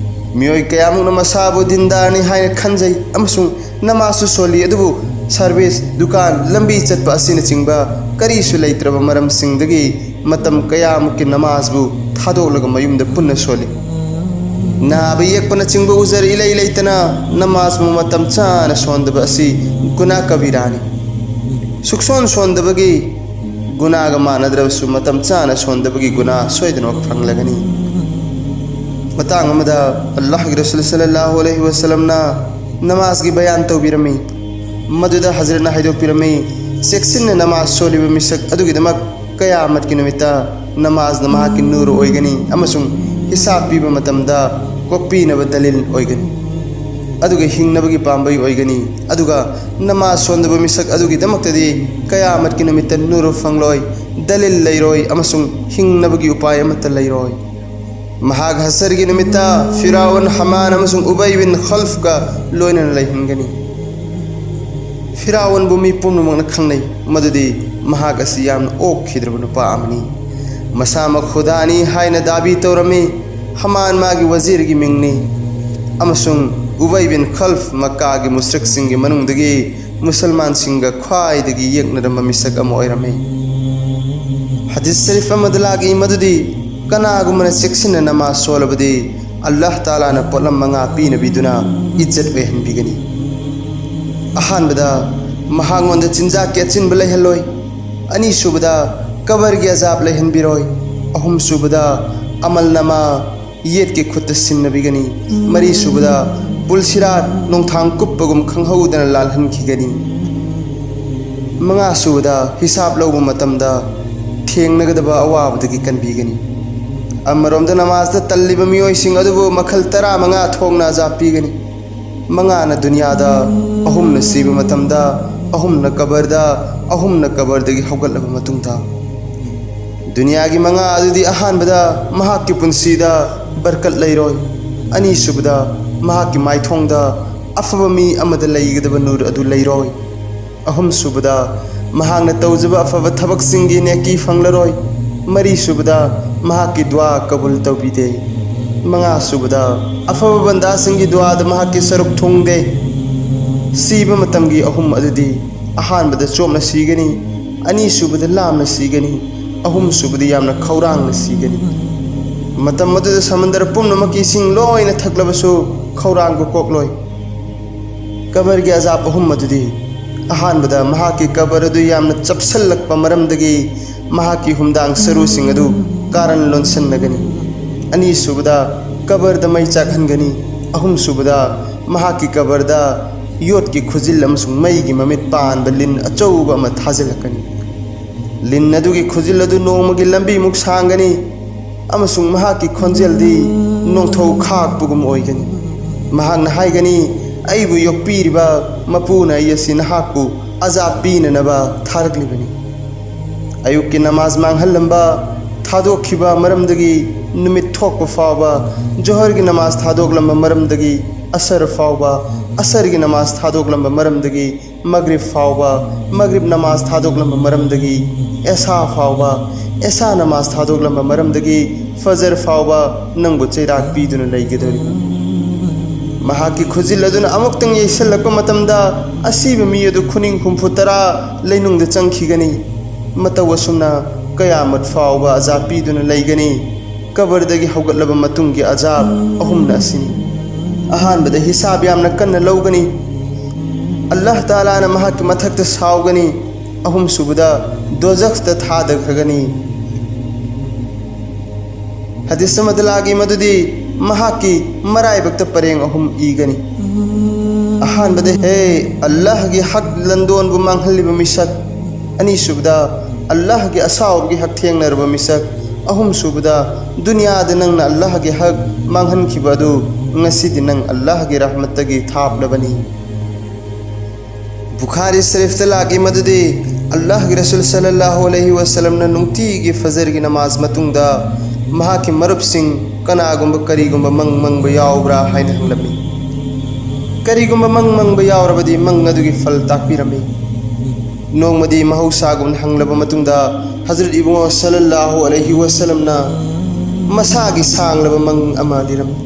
ꯃꯤꯑꯣꯏ ꯀꯌꯥꯃꯨꯛꯅ ꯃꯁꯥꯕꯨ ꯗꯤꯟꯗꯥꯔꯅꯤ ꯍꯥꯏꯅ ꯈꯟꯖꯩ ꯑꯃꯁꯨꯡ ꯅꯃꯥꯖꯁꯨ ꯁꯣꯜꯂꯤ, ꯑꯗꯨꯕꯨ ꯁꯔꯚꯤꯁ, ꯗꯨꯀꯥꯟ, ꯂꯝꯕꯤ ꯆꯠꯄ ꯑꯁꯤꯅꯆꯤꯡꯕ ꯀꯔꯤꯁꯨ ꯂꯩꯇ꯭ꯔꯕ ꯃꯔꯝꯁꯤꯡꯗꯒꯤ ꯃꯇꯝ ꯀꯌꯥꯃꯨꯛꯀꯤ ꯅꯃꯥꯖꯕꯨ ꯊꯥꯗꯣꯛꯂꯒ ꯃꯌꯨꯝꯗ ꯄꯨꯟꯅ ꯁꯣꯜꯂꯤ꯫ ꯅꯥꯕ ꯌꯦꯛꯄꯅꯆꯤꯡꯕ ꯎꯖꯔ ꯏꯂꯩ ꯂꯩꯇꯅ ꯅꯃꯥꯖꯕꯨ ꯃꯇꯝ ꯆꯥꯅ ꯁꯣꯟꯗꯕ ꯑꯁꯤ ꯒꯨꯅꯥ ꯀꯕꯤꯔꯥꯅꯤ꯫ ꯁꯨꯛꯁꯣꯟ ꯁꯣꯟꯗꯕꯒꯤ ꯒꯨꯅꯥꯒ ꯃꯥꯟꯅꯗ꯭ꯔꯕꯁꯨ ꯃꯇꯝ ꯆꯥꯅ ꯁꯣꯟꯗꯕꯒꯤ ꯒꯨꯅꯥ ꯁꯣꯏꯗꯅꯃꯛ ꯐꯪꯂꯒꯅꯤ꯫ ꯃꯇꯥꯡ ꯑꯃꯗ ꯑꯜꯂꯥꯍꯒꯤ ꯔꯁꯨꯜ ꯁꯜꯂꯜꯂꯥꯍꯨ ꯑꯂꯩꯍꯤ ꯋꯁꯜꯂꯝꯅ ꯅꯃꯥꯖꯒꯤ ꯕꯌꯥꯟ ꯇꯧꯕꯤꯔꯝꯃꯤ꯫ ꯃꯗꯨꯗ ꯍꯖꯔꯠꯅ ꯍꯥꯏꯗꯣꯛꯄꯤꯔꯝꯃꯤ, ꯆꯦꯛꯁꯤꯟꯅ ꯅꯃꯥꯖ ꯁꯣꯜꯂꯤꯕ ꯃꯤꯁꯛ ꯑꯗꯨꯒꯤꯗꯃꯛ ꯀꯌꯥꯃꯠꯀꯤ ꯅꯨꯃꯤꯠꯇ ꯅꯃꯥꯖꯅ ꯃꯍꯥꯛꯀꯤ ꯅꯨꯔ ꯑꯣꯏꯒꯅꯤ ꯑꯃꯁꯨꯡ ꯍꯤꯁꯥꯕ ꯄꯤꯕ ꯃꯇꯝꯗ ꯀꯣꯛꯄꯤꯅꯕ ꯗꯂꯤꯜ ꯑꯣꯏꯒꯅꯤ, ꯑꯗꯨꯒ ꯍꯤꯡꯅꯕꯒꯤ ꯄꯥꯝꯕꯩ ꯑꯣꯏꯒꯅꯤ꯫ ꯑꯗꯨꯒ ꯅꯃꯥꯖ ꯁꯣꯟꯗꯕ ꯃꯤꯁꯛ ꯑꯗꯨꯒꯤꯗꯃꯛꯇꯗꯤ ꯀꯌꯥꯃꯠꯀꯤ ꯅꯨꯃꯤꯠꯇ ꯅꯨꯔ ꯐꯪꯂꯣꯏ, ꯗꯂꯤꯜ ꯂꯩꯔꯣꯏ ꯑꯃꯁꯨꯡ ꯍꯤꯡꯅꯕꯒꯤ ꯎꯄꯥꯏ ꯑꯃꯠꯇ ꯂꯩꯔꯣꯏ꯫ ꯃꯍꯥꯛ ꯍꯁꯔꯒꯤ ꯅꯨꯃꯤꯠꯇ ꯐꯤꯔꯥꯎꯟ, ꯍꯃꯥꯟ ꯑꯃꯁꯨꯡ ꯎꯕꯩ ꯕꯤꯟ ꯈꯜꯐꯀ ꯂꯣꯏꯅꯅ ꯂꯩꯍꯟꯒꯅꯤ꯫ ꯐꯤꯔꯥꯎꯟꯕꯨ ꯃꯤ ꯄꯨꯝꯅꯃꯛꯅ ꯈꯪꯅꯩ ꯃꯗꯨꯗꯤ ꯃꯍꯥꯛ ꯑꯁꯤ ꯌꯥꯝꯅ ꯑꯣꯛꯈꯤꯗ꯭ꯔꯕ ꯅꯨꯄꯥ ꯑꯃꯅꯤ꯫ ꯃꯁꯥꯃꯛ ꯈꯨꯗꯥꯅꯤ ꯍꯥꯏꯅ ꯗꯥꯕꯤ ꯇꯧꯔꯝꯃꯤ꯫ ꯍꯃꯥꯟ ꯃꯥꯒꯤ ꯋꯖꯤꯔꯒꯤ ꯃꯤꯡꯅꯤ꯫ ꯑꯃꯁꯨꯡ ꯎꯕꯩ ꯕꯤꯟ ꯈꯜꯐ ꯃꯛꯀꯥꯒꯤ ꯃꯨꯁ꯭ꯔꯤꯛꯁꯤꯡꯒꯤ ꯃꯅꯨꯡꯗꯒꯤ ꯃꯨꯁꯜꯃꯥꯟꯁꯤꯡꯒ ꯈ꯭ꯋꯥꯏꯗꯒꯤ ꯌꯦꯛꯅꯔꯝꯕ ꯃꯤꯁꯛ ꯑꯃ ꯑꯣꯏꯔꯝꯃꯤ꯫ ꯍꯗꯤꯁ ꯁꯔꯤꯐ ꯑꯃꯗ ꯂꯥꯛꯏ ꯃꯗꯨꯗꯤ ꯀꯅꯥꯒꯨꯝꯕꯅ ꯆꯦꯛꯁꯤꯟꯅ ꯅꯃꯥꯖ ꯁꯣꯜꯂꯕꯗꯤ ꯑꯜꯂꯥꯍ ꯇꯥꯂꯥꯅ ꯄꯣꯠꯂꯝ ꯃꯉꯥ ꯄꯤꯅꯕꯤꯗꯨꯅ ꯏꯖꯠ ꯑꯣꯏꯍꯟꯕꯤꯒꯅꯤ꯫ ꯑꯍꯥꯟꯕꯗ, ꯃꯍꯥꯛꯉꯣꯟꯗ ꯆꯤꯟꯖꯥꯛꯀꯤ ꯑꯆꯤꯟꯕ ꯂꯩꯍꯜꯂꯣꯏ꯫ ꯑꯅꯤꯁꯨꯕꯗ, ꯀꯕꯔꯒꯤ ꯑꯖꯥꯕ ꯂꯩꯍꯟꯕꯤꯔꯣꯏ꯫ ꯑꯍꯨꯝꯁꯨꯕꯗ, ꯑꯃꯜ ꯅꯃꯥ ꯌꯦꯠꯀꯤ ꯈꯨꯠꯇ ꯁꯤꯟꯅꯕꯤꯒꯅꯤ꯫ ꯃꯔꯤꯁꯨꯕꯗ, ꯄꯨꯜꯁꯤꯔꯥꯠ ꯅꯣꯡꯊꯥꯡ ꯀꯨꯞꯄꯒꯨꯝ ꯈꯪꯍꯧꯗꯅ ꯂꯥꯜꯍꯟꯈꯤꯒꯅꯤ꯫ ꯃꯉꯥꯁꯨꯕꯗ, ꯍꯤꯁꯥꯕ ꯂꯧꯕ ꯃꯇꯝꯗ ꯊꯦꯡꯅꯒꯗꯕ ꯑꯋꯥꯕꯗꯒꯤ ꯀꯟꯕꯤꯒꯅꯤ꯫ ꯑꯃꯔꯣꯝꯗ, ꯅꯃꯥꯖꯗ ꯇꯜꯂꯤꯕ ꯃꯤꯑꯣꯏꯁꯤꯡ ꯑꯗꯨꯕꯨ ꯃꯈꯜ ꯇꯔꯥꯃꯉꯥ ꯊꯣꯛꯅ ꯑꯖꯥꯕ ꯄꯤꯒꯅꯤ꯫ ꯃꯉꯥꯅ ꯗꯨꯅꯤꯌꯥꯗ, ꯑꯍꯨꯝꯅ ꯁꯤꯕ ꯃꯇꯝꯗ, ꯑꯍꯨꯝꯅ ꯀꯕꯔꯗ, ꯑꯍꯨꯝꯅ ꯀꯕꯔꯗꯒꯤ ꯍꯧꯒꯠꯂꯕ ꯃꯇꯨꯡꯗ꯫ ꯗꯨꯅꯤꯌꯥꯒꯤ ꯃꯉꯥ ꯑꯗꯨꯗꯤ, ꯑꯍꯥꯟꯕꯗ, ꯃꯍꯥꯛꯀꯤ ꯄꯨꯟꯁꯤꯗ ꯕꯔꯀꯠ ꯂꯩꯔꯣꯏ꯫ ꯑꯅꯤꯁꯨꯕꯗ, ꯃꯍꯥꯛꯀꯤ ꯃꯥꯏꯊꯣꯡꯗ ꯑꯐꯕ ꯃꯤ ꯑꯃꯗ ꯂꯩꯒꯗꯕ ꯅꯨꯔ ꯑꯗꯨ ꯂꯩꯔꯣꯏ꯫ ꯑꯍꯨꯝꯁꯨꯕꯗ, ꯃꯍꯥꯛꯅ ꯇꯧꯖꯕ ꯑꯐꯕ ꯊꯕꯛꯁꯤꯡꯒꯤ ꯅꯦꯀꯤ ꯐꯪꯂꯔꯣꯏ꯫ ꯃꯔꯤꯁꯨꯕꯗ, ꯃꯍꯥꯛꯀꯤ ꯗꯨꯋꯥ ꯀꯕꯨꯜ ꯇꯧꯕꯤꯗꯦ꯫ ꯃꯉꯥꯁꯨꯕꯗ, ꯑꯐꯕ ꯕꯟꯗꯥꯁꯤꯡꯒꯤ ꯗꯨꯋꯥꯗ ꯃꯍꯥꯛꯀꯤ ꯁꯔꯨꯛ ꯊꯨꯡꯗꯦ꯫ ꯁꯤꯕ ꯃꯇꯝꯒꯤ ꯑꯍꯨꯝ ꯑꯗꯨꯗꯤ, ꯑꯍꯥꯟꯕꯗ ꯆꯣꯞꯅ ꯁꯤꯒꯅꯤ, ꯑꯅꯤꯁꯨꯕꯗ ꯂꯥꯝꯅ ꯁꯤꯒꯅꯤ, ꯑꯍꯨꯝꯁꯨꯕꯗ ꯌꯥꯝꯅ ꯈꯧꯔꯥꯡꯅ ꯁꯤꯒꯅꯤ꯫ ꯃꯇꯝ ꯑꯗꯨꯗ ꯁꯃꯨꯗ꯭ꯔ ꯄꯨꯝꯅꯃꯛꯀꯤ ꯏꯁꯤꯡ ꯂꯣꯏꯅ ꯊꯛꯂꯕꯁꯨ ꯈꯧꯔꯥꯡꯕ ꯀꯣꯛꯂꯣꯏ꯫ ꯀꯕꯔꯒꯤ ꯑꯖꯥꯕ ꯑꯍꯨꯝ ꯑꯗꯨꯗꯤ, ꯑꯍꯥꯟꯕꯗ, ꯃꯍꯥꯛꯀꯤ ꯀꯕꯔ ꯑꯗꯨ ꯌꯥꯝꯅ ꯆꯞꯁꯤꯜꯂꯛꯄ ꯃꯔꯝꯗꯒꯤ ꯃꯍꯥꯛꯀꯤ ꯍꯨꯝꯗꯥꯡ ꯁꯔꯨꯁꯤꯡ ꯑꯗꯨ ꯀꯥꯔꯟ ꯂꯣꯟꯁꯤꯟꯅꯒꯅꯤ꯫ ꯑꯅꯤꯁꯨꯕꯗ, ꯀꯕꯔꯗ ꯃꯩ ꯆꯥꯛꯍꯟꯒꯅꯤ꯫ ꯑꯍꯨꯝꯁꯨꯕꯗ, ꯃꯍꯥꯛꯀꯤ ꯀꯕꯔꯗ ꯌꯣꯠꯀꯤ ꯈꯨꯖꯤꯜ ꯑꯃꯁꯨꯡ ꯃꯩꯒꯤ ꯃꯃꯤꯠ ꯄꯥꯟꯕ ꯂꯤꯟ ꯑꯆꯧꯕ ꯑꯃ ꯊꯥꯖꯤꯜꯂꯛꯀꯅꯤ꯫ ꯂꯤꯟ ꯑꯗꯨꯒꯤ ꯈꯨꯖꯤꯜ ꯑꯗꯨ ꯅꯣꯡꯃꯒꯤ ꯂꯝꯕꯤꯃꯨꯛ ꯁꯥꯡꯒꯅꯤ, ꯑꯃꯁꯨꯡ ꯃꯍꯥꯛꯀꯤ ꯈꯣꯟꯖꯦꯜꯗꯤ ꯅꯣꯡꯊꯧ ꯈꯥꯛꯄꯒꯨꯝ ꯑꯣꯏꯒꯅꯤ꯫ ꯃꯍꯥꯛꯅ ꯍꯥꯏꯒꯅꯤ, "ꯑꯩꯕꯨ ꯌꯣꯛꯄꯤꯔꯤꯕ ꯃꯄꯨꯅ ꯑꯩ ꯑꯁꯤ ꯅꯍꯥꯛꯄꯨ ꯑꯖꯥꯕ ꯄꯤꯅꯅꯕ ꯊꯥꯔꯛꯂꯤꯕꯅꯤ"꯫ ꯑꯌꯨꯛꯀꯤ ꯅꯃꯥꯖ ꯃꯥꯡꯍꯜꯂꯝꯕ ꯊꯥꯗꯣꯛꯈꯤꯕ ꯃꯔꯝꯗꯒꯤ ꯅꯨꯃꯤꯠ ꯊꯣꯛꯄ ꯐꯥꯎꯕ, ꯖꯣꯍꯔꯒꯤ ꯅꯃꯥꯖ ꯊꯥꯗꯣꯛꯂꯝꯕ ꯃꯔꯝꯗꯒꯤ ꯑꯁꯔ ꯐꯥꯎꯕ, ꯑꯁꯔꯒꯤ ꯅꯃꯥꯖ ꯊꯥꯗꯣꯛꯂꯝꯕ ꯃꯔꯝꯗꯒꯤ ꯃꯒ꯭ꯔꯤꯕ ꯐꯥꯎꯕ, ꯃꯒ꯭ꯔꯤꯕ ꯅꯃꯥꯖ ꯊꯥꯗꯣꯛꯂꯝꯕ ꯃꯔꯝꯗꯒꯤ ꯑꯦꯁꯥ ꯐꯥꯎꯕ, ꯑꯦꯁꯥ ꯅꯃꯥꯖ ꯊꯥꯗꯣꯛꯂꯝꯕ ꯃꯔꯝꯗꯒꯤ ꯐꯖꯔ ꯐꯥꯎꯕ ꯅꯪꯕꯨ ꯆꯩꯔꯥꯛ ꯄꯤꯗꯨꯅ ꯂꯩꯒꯗꯧꯔꯤ꯫ ꯃꯍꯥꯛꯀꯤ ꯈꯨꯖꯤꯜ ꯑꯗꯨꯅ ꯑꯃꯨꯛꯇꯪ ꯌꯩꯁꯜꯂꯛꯄ ꯃꯇꯝꯗ, ꯑꯁꯤꯕ ꯃꯤ ꯑꯗꯨ ꯈꯨꯅꯤꯡ ꯍꯨꯝꯐꯨ ꯇꯔꯥ ꯂꯩꯅꯨꯡꯗ ꯆꯪꯈꯤꯒꯅꯤ꯫ ꯃꯇꯧ ꯑꯁꯨꯝꯅ ꯀꯌꯥꯃꯠ ꯐꯥꯎꯕ ꯑꯖꯥꯕ ꯄꯤꯗꯨꯅ ꯂꯩꯒꯅꯤ꯫ ꯀꯕꯔꯗꯒꯤ ꯍꯧꯒꯠꯂꯕ ꯃꯇꯨꯡꯒꯤ ꯑꯖꯥꯕ ꯑꯍꯨꯝꯅ ꯑꯁꯤꯅꯤ꯫ ꯑꯍꯥꯟꯕꯗ ꯍꯤꯁꯥꯕ ꯌꯥꯝꯅ ꯀꯟꯅ ꯂꯧꯒꯅꯤ꯫ ꯑꯜꯂꯥꯍ ꯇꯥꯂꯥꯅ ꯃꯍꯥꯛꯀꯤ ꯃꯊꯛꯇ ꯁꯥꯎꯒꯅꯤ꯫ ꯑꯍꯨꯝꯁꯨꯕꯗ ꯗꯣꯖꯈꯇ ꯊꯥꯗꯈ꯭ꯔꯒꯅꯤ꯫ ꯍꯗꯤꯁ ꯑꯃꯗ ꯂꯥꯛꯏ ꯃꯗꯨꯗꯤ ꯃꯍꯥꯛꯀꯤ ꯃꯔꯥꯏꯕꯛꯇ ꯄꯔꯦꯡ ꯑꯍꯨꯝ ꯏꯒꯅꯤ꯫ ꯑꯍꯥꯟꯕꯗ, ꯍꯦ ꯑꯜꯂꯥꯍꯒꯤ ꯍꯛ ꯂꯟꯗꯣꯟꯕꯨ ꯃꯥꯡꯍꯜꯂꯤꯕ ꯃꯤꯁꯛ꯫ ꯑꯅꯤꯁꯨꯕꯗ, ꯑꯜꯂꯥꯍꯒꯤ ꯑꯁꯥꯎꯕꯒꯤ ꯍꯛꯊꯦꯡꯅꯔꯕ ꯃꯤꯁꯛ꯫ ꯑꯍꯨꯝꯁꯨꯕꯗ, ꯗꯨꯅꯤꯌꯥꯗ ꯅꯪꯅ ꯑꯜꯂꯥꯍꯒꯤ ꯍꯛ ꯃꯥꯡꯍꯟꯈꯤꯕ ꯑꯗꯨ ꯉꯁꯤꯗꯤ ꯅꯪ ꯑꯜꯂꯥꯍꯒꯤ ꯔꯍꯃꯠꯇꯒꯤ ꯊꯥꯞꯂꯕꯅꯤ꯫ ꯕꯨꯈꯥꯔꯤ ꯁꯔꯤꯐꯇ ꯂꯥꯛꯏ ꯃꯗꯨꯗꯤ ꯑꯜꯂꯥꯍꯒꯤ ꯔꯁꯨꯜ ꯁꯜꯂꯜꯂꯥꯍꯨ ꯑꯂꯩꯍꯤ ꯋꯁꯜꯂꯝꯅ ꯅꯨꯡꯇꯤꯒꯤ ꯐꯖꯔꯒꯤ ꯅꯃꯥꯖ ꯃꯇꯨꯡꯗ ꯃꯍꯥꯛꯀꯤ ꯃꯔꯨꯞꯁꯤꯡ ꯀꯅꯥꯒꯨꯝꯕ ꯀꯔꯤꯒꯨꯝꯕ ꯃꯪ ꯃꯪꯕ ꯌꯥꯎꯕ꯭ꯔꯥ ꯍꯥꯏꯅ ꯍꯪꯂꯝꯃꯤ꯫ ꯀꯔꯤꯒꯨꯝꯕ ꯃꯪ ꯃꯪꯕ ꯌꯥꯎꯔꯕꯗꯤ ꯃꯪ ꯑꯗꯨꯒꯤ ꯐꯜ ꯇꯥꯛꯄꯤꯔꯝꯃꯤ꯫ ꯅꯣꯡꯃꯗꯤ ꯃꯍꯧꯁꯥꯒꯨꯝꯅ ꯍꯪꯂꯕ ꯃꯇꯨꯡꯗ ꯍꯖꯔꯠ ꯏꯕꯨꯡꯉꯣ ꯁꯜꯂꯜꯂꯥꯍꯨ ꯑꯂꯩꯍꯤ ꯋꯁꯜꯂꯝꯅ ꯃꯁꯥꯒꯤ ꯁꯥꯡꯂꯕ ꯃꯪ ꯑꯃ ꯂꯤꯔꯝꯃꯤ꯫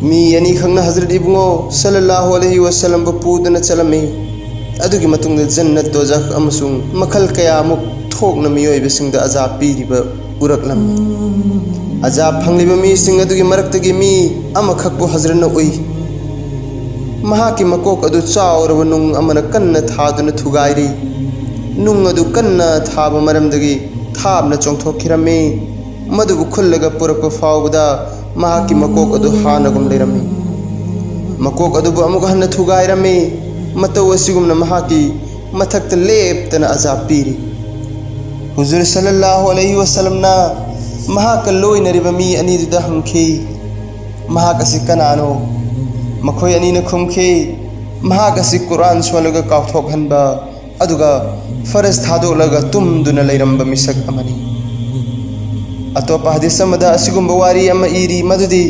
ꯃꯤ ꯑꯅꯤꯈꯛꯅ ꯍꯖꯔꯠ ꯏꯕꯨꯡꯉꯣ ꯁꯜꯂꯜꯂꯥꯍꯨ ꯑꯂꯩꯍꯤ ꯋꯁꯜꯂꯝꯕꯨ ꯄꯨꯗꯨꯅ ꯆꯠꯂꯝꯃꯤ꯫ ꯑꯗꯨꯒꯤ ꯃꯇꯨꯡꯗ ꯖꯟꯅꯠ, ꯗꯣꯖꯈ ꯑꯃꯁꯨꯡ ꯃꯈꯜ ꯀꯌꯥꯃꯨꯛ ꯊꯣꯛꯅ ꯃꯤꯑꯣꯏꯕꯁꯤꯡꯗ ꯑꯖꯥꯕ ꯄꯤꯔꯤꯕ ꯎꯔꯛꯂꯝꯃꯤ꯫ ꯑꯖꯥꯕ ꯐꯪꯂꯤꯕ ꯃꯤꯁꯤꯡ ꯑꯗꯨꯒꯤ ꯃꯔꯛꯇꯒꯤ ꯃꯤ ꯑꯃꯈꯛꯄꯨ ꯍꯖꯔꯠꯅ ꯎꯏ꯫ ꯃꯍꯥꯛꯀꯤ ꯃꯀꯣꯛ ꯑꯗꯨ ꯆꯥꯎꯔꯕ ꯅꯨꯡ ꯑꯃꯅ ꯀꯟꯅ ꯊꯥꯗꯨꯅ ꯊꯨꯒꯥꯏꯔꯤ꯫ ꯅꯨꯡ ꯑꯗꯨ ꯀꯟꯅ ꯊꯥꯕ ꯃꯔꯝꯗꯒꯤ ꯊꯥꯞꯅ ꯆꯣꯡꯊꯣꯛꯈꯤꯔꯝꯃꯤ꯫ ꯃꯗꯨꯕꯨ ꯈꯨꯜꯂꯒ ꯄꯨꯔꯛꯄ ꯐꯥꯎꯕꯗ ꯃꯍꯥꯛꯀꯤ ꯃꯀꯣꯛ ꯑꯗꯨ ꯍꯥꯟꯅꯒꯨꯝ ꯂꯩꯔꯝꯃꯤ꯫ ꯃꯀꯣꯛ ꯑꯗꯨꯕꯨ ꯑꯃꯨꯛ ꯍꯟꯅ ꯊꯨꯒꯥꯏꯔꯝꯃꯤ꯫ ꯃꯇꯧ ꯑꯁꯤꯒꯨꯝꯅ ꯃꯍꯥꯛꯀꯤ ꯃꯊꯛꯇ ꯂꯦꯞꯇꯅ ꯑꯖꯥꯕ ꯄꯤꯔꯤ꯫ ꯍꯨꯖꯨꯔ ꯁꯜꯂꯜꯂꯥꯍꯨ ꯑꯂꯩꯍꯤ ꯋꯁꯜꯂꯝꯅ ꯃꯍꯥꯛꯀ ꯂꯣꯏꯅꯔꯤꯕ ꯃꯤ ꯑꯅꯤꯗꯨꯗ ꯍꯪꯈꯤ, "ꯃꯍꯥꯛ ꯑꯁꯤ ꯀꯅꯥꯅꯣ?" ꯃꯈꯣꯏ ꯑꯅꯤꯅ ꯈꯨꯝꯈꯤ, "ꯃꯍꯥꯛ ꯑꯁꯤ ꯀꯨꯔꯥꯟ ꯁꯣꯜꯂꯒ ꯀꯥꯎꯊꯣꯛꯍꯟꯕ ꯑꯗꯨꯒ ꯐꯔꯖ ꯊꯥꯗꯣꯛꯂꯒ ꯇꯨꯝꯗꯨꯅ ꯂꯩꯔꯝꯕ ꯃꯤꯁꯛ ꯑꯃꯅꯤ꯫" ꯑꯇꯣꯞꯄ ꯍꯗꯤꯁ ꯑꯃꯗ ꯑꯁꯤꯒꯨꯝꯕ ꯋꯥꯔꯤ ꯑꯃ ꯏꯔꯤ ꯃꯗꯨꯗꯤ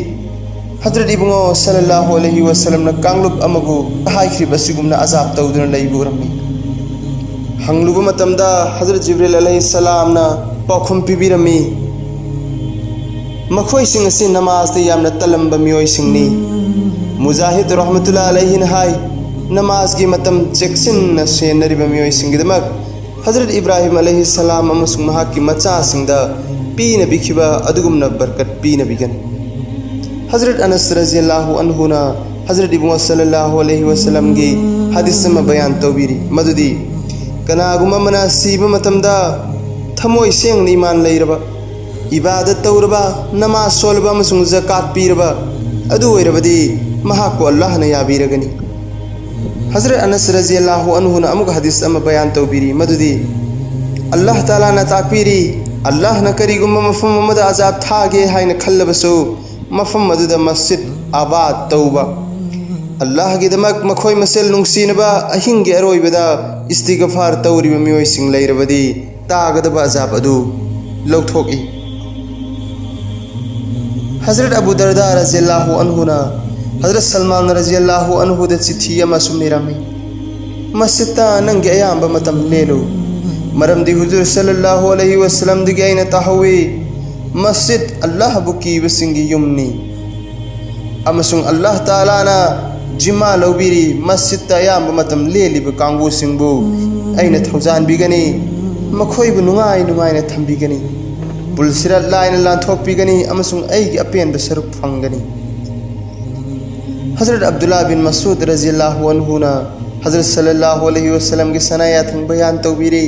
ꯍꯖꯔꯠ ꯏꯕꯨꯡꯉꯣ ꯁꯜꯂꯜꯂꯥꯍꯨ ꯑꯂꯩꯍꯤ ꯋꯥꯁꯜꯂꯝꯅ ꯀꯥꯡꯂꯨꯞ ꯑꯃꯕꯨ ꯍꯥꯏꯈ꯭ꯔꯤꯕ ꯑꯁꯤꯒꯨꯝꯅ ꯑꯖꯥꯕ ꯇꯧꯗꯨꯅ ꯂꯩꯕ ꯎꯔꯝꯃꯤ꯫ ꯍꯪꯂꯨꯕ ꯃꯇꯝꯗ ꯍꯖꯔꯠ ꯖꯤꯕ꯭ꯔꯤꯜ ꯑꯂꯩꯍꯤ ꯁꯂꯥꯝꯅ ꯄꯥꯎꯈꯨꯝ ꯄꯤꯕꯤꯔꯝꯃꯤ, "ꯃꯈꯣꯏꯁꯤꯡ ꯑꯁꯤ ꯅꯃꯥꯖꯇ ꯌꯥꯝꯅ ꯇꯜꯂꯝꯕ ꯃꯤꯑꯣꯏꯁꯤꯡꯅꯤ꯫" ꯃꯨꯖꯥꯍꯤꯗ ꯔꯍꯃꯇꯨꯜꯂꯥ ꯑꯂꯩꯍꯤꯅ ꯍꯥꯏ, "ꯅꯃꯥꯖꯒꯤ ꯃꯇꯝ ꯆꯦꯛꯁꯤꯟꯅ ꯁꯦꯟꯅꯔꯤꯕ ꯃꯤꯑꯣꯏꯁꯤꯡꯒꯤꯗꯃꯛ ꯍꯖꯔꯠ ꯏꯕ꯭ꯔꯥꯍꯤꯝ ꯑꯂꯩꯍꯤ ꯁꯂꯥꯝ ꯑꯃꯁꯨꯡ ꯃꯍꯥꯛꯀꯤ ꯃꯆꯥꯁꯤꯡꯗ ꯄꯤꯅꯕꯤꯈꯤꯕ ꯑꯗꯨꯒꯨꯝꯅ ꯕꯔꯀꯠ ꯄꯤꯅꯕꯤꯒꯅꯤ꯫" ꯍꯖꯔꯠ ꯑꯅꯁ ꯔꯖꯤꯌꯜꯂꯥꯍꯨ ꯑꯟꯍꯨꯅ ꯍꯖꯔꯠ ꯏꯕꯨꯡꯉꯣ ꯁꯜꯂꯜꯂꯥꯍꯨ ꯑꯂꯩꯍꯤ ꯋꯥꯁꯜꯂꯝꯒꯤ ꯍꯗꯤꯁ ꯑꯃ ꯕꯌꯥꯟ ꯇꯧꯕꯤꯔꯤ, ꯃꯗꯨꯗꯤ, "ꯀꯅꯥꯒꯨꯝꯕ ꯑꯃꯅ ꯁꯤꯕ ꯃꯇꯝꯗ ꯊꯃꯣꯏ ꯁꯦꯡꯅ ꯏꯃꯥꯟ ꯂꯩꯔꯕ, ꯏꯕꯥꯗꯠ ꯇꯧꯔꯕ, ꯅꯃꯥꯖ ꯁꯣꯜꯂꯕ ꯑꯃꯁꯨꯡ ꯖꯀꯥꯠ ꯄꯤꯔꯕ ꯑꯗꯨ ꯑꯣꯏꯔꯕꯗꯤ ꯃꯍꯥꯛꯄꯨ ꯑꯜꯂꯥꯍꯅ ꯌꯥꯕꯤꯔꯒꯅꯤ꯫" ꯍꯖꯔꯠ ꯑꯅꯁ ꯔꯖꯤꯌꯜꯂꯥꯍꯨ ꯑꯟꯍꯨꯅ ꯑꯃꯨꯛ ꯍꯗꯤꯁ ꯑꯃ ꯕꯌꯥꯟ ꯇꯧꯕꯤꯔꯤ, ꯃꯗꯨꯗꯤ, "ꯑꯜꯂꯥꯍ ꯇꯥꯂꯥꯅ ꯇꯥꯛꯄꯤꯔꯤ, ꯑꯜꯂꯥꯍꯅ ꯀꯔꯤꯒꯨꯝꯕ ꯃꯐꯝ ꯑꯃꯗ ꯑꯖꯥꯕ ꯊꯥꯒꯦ ꯍꯥꯏꯅ ꯈꯜꯂꯕꯁꯨ, ꯃꯐꯝ ꯑꯗꯨꯗ ꯃꯁꯖꯤꯗ ꯑꯥꯕꯥꯗ ꯇꯧꯕ, ꯑꯜꯂꯥꯍꯒꯤꯗꯃꯛ ꯃꯈꯣꯏ ꯃꯁꯦꯜ ꯅꯨꯡꯁꯤꯅꯕ ꯑꯍꯤꯡꯒꯤ ꯑꯔꯣꯏꯕꯗ ꯏꯁꯇꯤꯒꯐꯥꯔ ꯇꯧꯔꯤꯕ ꯃꯤꯑꯣꯏꯁꯤꯡ ꯂꯩꯔꯕꯗꯤ ꯇꯥꯒꯗꯕ ꯑꯖꯥꯕ ꯑꯗꯨ ꯂꯧꯊꯣꯛꯏ꯫" ꯍꯖꯔꯠ ꯑꯕꯨ ꯗꯔꯗꯥ ꯔꯖꯤꯌꯜꯂꯥꯍꯨ ꯑꯟꯍꯨꯅ ꯍꯖꯔꯠ ꯁꯜꯃꯥꯟ ꯔꯖꯤꯌꯜꯂꯥꯍꯨ ꯑꯟꯍꯨꯗ ꯆꯤꯊꯤ ꯑꯃ ꯁꯨꯝ ꯏꯔꯝꯃꯤ, "ꯃꯁꯖꯤꯗꯇ ꯅꯪꯒꯤ ꯑꯌꯥꯝꯕ ꯃꯇꯝ ꯂꯦꯜꯂꯨ, ꯃꯔꯝꯗꯤ ꯍꯨꯖꯨꯔ ꯁꯜꯂꯜꯂꯥꯍꯨ ꯑꯂꯩꯍꯤ ꯋꯥꯁꯜꯂꯝꯗꯒꯤ ꯑꯩꯅ ꯇꯥꯍꯧꯏ, ꯃꯁꯖꯤꯗ ꯑꯜꯂꯥꯍꯕꯨ ꯀꯤꯕꯁꯤꯡꯒꯤ ꯌꯨꯝꯅꯤ꯫ ꯑꯃꯁꯨꯡ ꯑꯜꯂꯥꯍ ꯇꯥꯂꯥꯅ ꯖꯤꯝꯃꯥ ꯂꯧꯕꯤꯔꯤ, ꯃꯁꯖꯤꯗꯇ ꯑꯌꯥꯝꯕ ꯃꯇꯝ ꯂꯦꯜꯂꯤꯕ ꯀꯥꯡꯕꯨꯁꯤꯡꯕꯨ ꯑꯩꯅ ꯊꯧꯖꯥꯟꯕꯤꯒꯅꯤ, ꯃꯈꯣꯏꯕꯨ ꯅꯨꯡꯉꯥꯏ ꯅꯨꯡꯉꯥꯏꯅ ꯊꯝꯕꯤꯒꯅꯤ, ꯄꯨꯜꯁꯤꯔꯠ ꯂꯥꯏꯅ ꯂꯥꯟꯊꯣꯛꯄꯤꯒꯅꯤ ꯑꯃꯁꯨꯡ ꯑꯩꯒꯤ ꯑꯄꯦꯟꯕ ꯁꯔꯨꯛ ꯐꯪꯒꯅꯤ꯫" ꯍꯖꯔꯠ ꯑꯕꯗꯨꯜꯂꯥ ꯕꯤꯟ ꯃꯁꯨꯗ ꯔꯖꯤꯌꯜꯂꯥꯍꯨ ꯑꯟꯍꯨꯅ ꯍꯖꯔꯠ ꯁꯜꯂꯜꯂꯥꯍꯨ ꯑꯂꯩꯍꯤ ꯋꯥꯁꯜꯂꯝꯒꯤ ꯁꯅꯥ ꯌꯥꯊꯪ ꯕꯌꯥꯟ ꯇꯧꯕꯤꯔꯤ,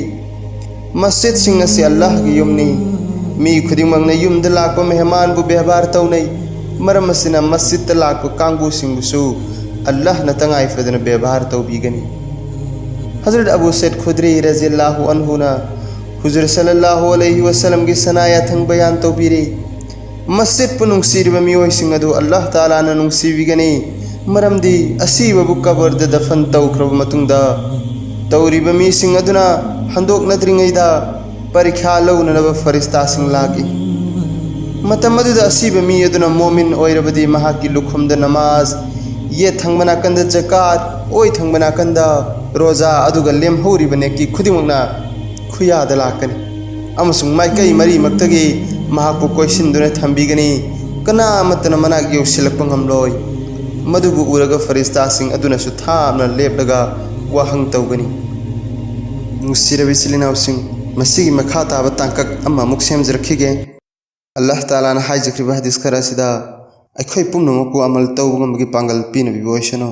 "ꯃꯁꯖꯤꯗꯁꯤꯡ ꯑꯁꯤ ꯑꯜꯂꯥꯍꯒꯤ ꯌꯨꯝꯅꯤ꯫ ꯃꯤ ꯈꯨꯗꯤꯡꯃꯛꯅ ꯌꯨꯝꯗ ꯂꯥꯛꯄ ꯃꯦꯍꯃꯥꯟꯕꯨ ꯕꯦꯕꯥꯔ ꯇꯧꯅꯩ, ꯃꯔꯝ ꯑꯁꯤꯅ ꯃꯁꯖꯤꯗꯇ ꯂꯥꯛꯄ ꯀꯥꯡꯕꯨꯁꯤꯡꯕꯨꯁꯨ ꯑꯜꯂꯥꯍꯅ ꯇꯉꯥꯏ ꯐꯗꯅ ꯕꯦꯕꯥꯔ ꯇꯧꯕꯤꯒꯅꯤ꯫" ꯍꯖꯔꯠ ꯑꯕꯨ ꯁꯩꯗ ꯈꯨꯗ꯭ꯔꯤ ꯔꯖꯤꯌꯜꯂꯥꯍꯨ ꯑꯟꯍꯨꯅ ꯍꯨꯖꯨꯔ ꯁꯜꯂꯜꯂꯥꯍꯨ ꯑꯂꯩꯍꯤ ꯋꯥꯁꯜꯂꯝꯒꯤ ꯁꯅꯥ ꯌꯥꯊꯪ ꯕꯌꯥꯟ ꯇꯧꯕꯤꯔꯤ, "ꯃꯁꯖꯤꯗꯄꯨ ꯅꯨꯡꯁꯤꯔꯤꯕ ꯃꯤꯑꯣꯏꯁꯤꯡ ꯑꯗꯨ ꯑꯜꯂꯥꯍ ꯇꯥꯂꯥꯅ ꯅꯨꯡꯁꯤꯕꯤꯒꯅꯤ, ꯃꯔꯝꯗꯤ ꯑꯁꯤꯕꯕꯨ ꯀꯕꯔꯗ ꯗꯐꯟ ꯇꯧꯈ꯭ꯔꯕ ꯃꯇꯨꯡꯗ ꯇꯧꯔꯤꯕ ꯃꯤꯁꯤꯡ ꯑꯗꯨꯅ ꯍꯟꯗꯣꯛꯅꯗ꯭ꯔꯤꯉꯩꯗ ꯄꯔꯤꯈ꯭ꯌꯥ ꯂꯧꯅꯅꯕ ꯐꯔꯤꯁꯇꯥꯁꯤꯡ ꯂꯥꯛꯏ꯫ ꯃꯇꯝ ꯑꯗꯨꯗ ꯑꯁꯤꯕ ꯃꯤ ꯑꯗꯨꯅ ꯃꯣꯃꯤꯟ ꯑꯣꯏꯔꯕꯗꯤ ꯃꯍꯥꯛꯀꯤ ꯂꯨꯈꯨꯝꯗ ꯅꯃꯥꯖ, ꯌꯦꯠ ꯊꯪꯕ ꯅꯥꯀꯟꯗ ꯖꯀꯥꯠ, ꯑꯣꯏ ꯊꯪꯕ ꯅꯥꯀꯟꯗ ꯔꯣꯖꯥ, ꯑꯗꯨꯒ ꯂꯦꯝꯍꯧꯔꯤꯕ ꯅꯦꯀꯤ ꯈꯨꯗꯤꯡꯃꯛꯅ ꯈꯨꯌꯥꯗ ꯂꯥꯛꯀꯅꯤ, ꯑꯃꯁꯨꯡ ꯃꯥꯏꯀꯩ ꯃꯔꯤꯃꯛꯇꯒꯤ ꯃꯍꯥꯛꯄꯨ ꯀꯣꯏꯁꯤꯟꯗꯨꯅ ꯊꯝꯕꯤꯒꯅꯤ꯫ ꯀꯅꯥ ꯑꯃꯠꯇꯅ ꯃꯅꯥꯛ ꯌꯧꯁꯤꯜꯂꯛꯄ ꯉꯝꯂꯣꯏ꯫ ꯃꯗꯨꯕꯨ ꯎꯔꯒ ꯐꯔꯤꯁꯇꯥꯁꯤꯡ ꯑꯗꯨꯅꯁꯨ ꯊꯥꯞꯅ ꯂꯦꯞꯂꯒ ꯋꯥꯍꯪ ꯇꯧꯒꯅꯤ꯫ ꯅꯨꯡꯁꯤꯔꯕ ꯏꯆꯤꯜ ꯏꯅꯥꯎꯁꯤꯡ, ꯃꯁꯤꯒꯤ ꯃꯈꯥ ꯇꯥꯕ ꯇꯥꯡꯀꯛ ꯑꯃꯃꯨꯛ ꯁꯦꯝꯖꯔꯛꯈꯤꯒꯦ꯫ ꯑꯜꯂꯥꯍ ꯇꯥꯂꯥꯅ ꯍꯥꯏꯖꯈ꯭ꯔꯤꯕ ꯍꯗꯤꯁ ꯈꯔ ꯑꯁꯤꯗ ꯑꯩꯈꯣꯏ ꯄꯨꯝꯅꯃꯛꯄꯨ ꯑꯃꯜ ꯇꯧꯕ ꯉꯝꯕꯒꯤ ꯄꯥꯡꯒꯜ ꯄꯤꯅꯕꯤꯕ ꯑꯣꯏꯁꯅꯨ꯫